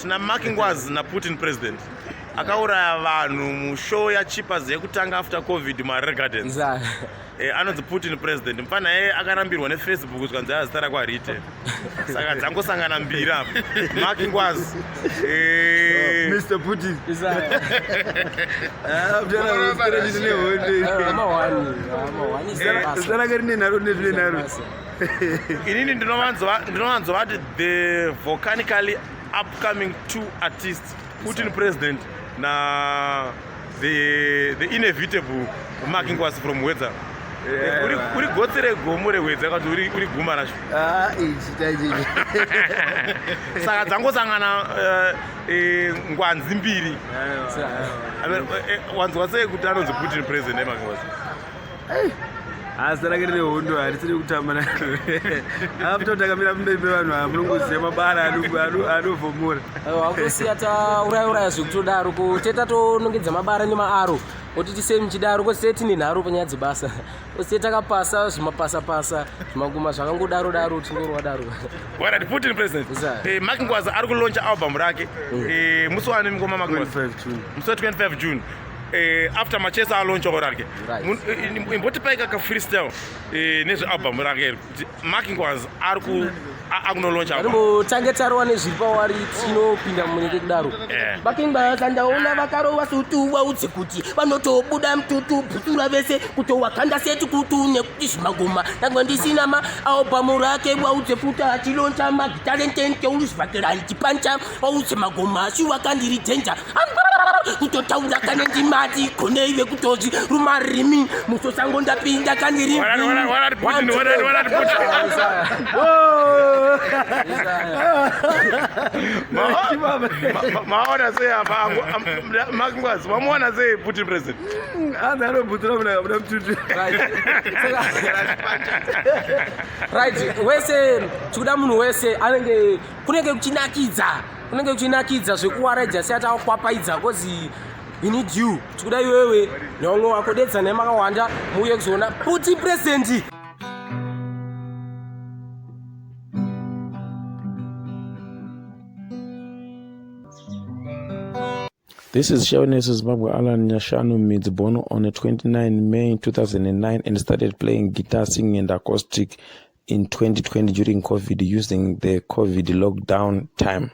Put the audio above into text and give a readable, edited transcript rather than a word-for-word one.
Tina Mark Ngwazi naPutin president akauraya vanhu mushow yachipas yekutanga after COVID muHarare Gardens. Eh, anonzi Putin president mfana yeye akarambirwa nefacebook zvikanzi aya zita rako hariite saka dzangosangana mbiri apa Mark Ngwazi eh, Mr. Putin. Ah, mtana zita rine honde. Zita rake rine nharo rine nharo. Inini ndinovanzovati the volcanically upcoming two artists, Putin president na the inevitable Mark Ngwazi from Wedza. Uri gotsi regomo reHwedza kana kuti uri guma racho? Ah, ichi taichi. Saka dzangosangana ngwanzi mbiri. Wanzwa sei kuti anonzi Putin president Mark Ngwazi? Asi rake rine hondo harisiri kutamba naro. After takamira pamberi pevanhu ava munongoziva mabara anovhomora. Wakusiya tauraya uraya zvekutodaro ko teta tonongedza mabara nemaaro oti tisei muchidaro ko tete tine nharo panyaya dzebasa ose takapasa zvimapasapasa zvimaguma zvakangodaro daro tingorwa daro. Alright, Putin president. Mark Ngwazi ari kulauncha album rake. Musi wani mukoma Mark Ngwazi? 25 June. Musi wa 25 June. After Machesa alauncha album rake. Imbotipai kaka freestyle nezve album rake kuti Mark Ngwazi ari ku akunolauncha album. Arimbotange tarowa nezviri pawari tinopinda munenge kudaro. Mark Ngwazi ndaona vakarova sutu waudze kuti vanotobuda mututu bhutura vese kutowakanda seti kutu nekuti zvimagoma nangwe ndisina ma album rake waudze futi achiloncha magitalentente uruzvakera ndichipancha waudze magoma asi wakandiri danger kutotaura kane ndimati kone ive kutozi rumarimi musosango ndapinda kandiri Maona sei apa Mark Ngwazi wamuona sei Putin president? Anzi anobhutsira munhu akabuda mututu. Right, wese tikuda munhu wese anenge kunenge kuchinakidza, kunenge kuchinakidza zvekuwaraidza sei atakwapaidza kozi we need you. Tikuda iwewe neumwe wako dedza nemakawanda muuye kuzoona Putin president. This is Shaunes Zimbabwe Alan Nyashanu Midzi, born on 29 May 2009 and started playing guitar, singing and acoustic in 2020 during COVID using the COVID lockdown time.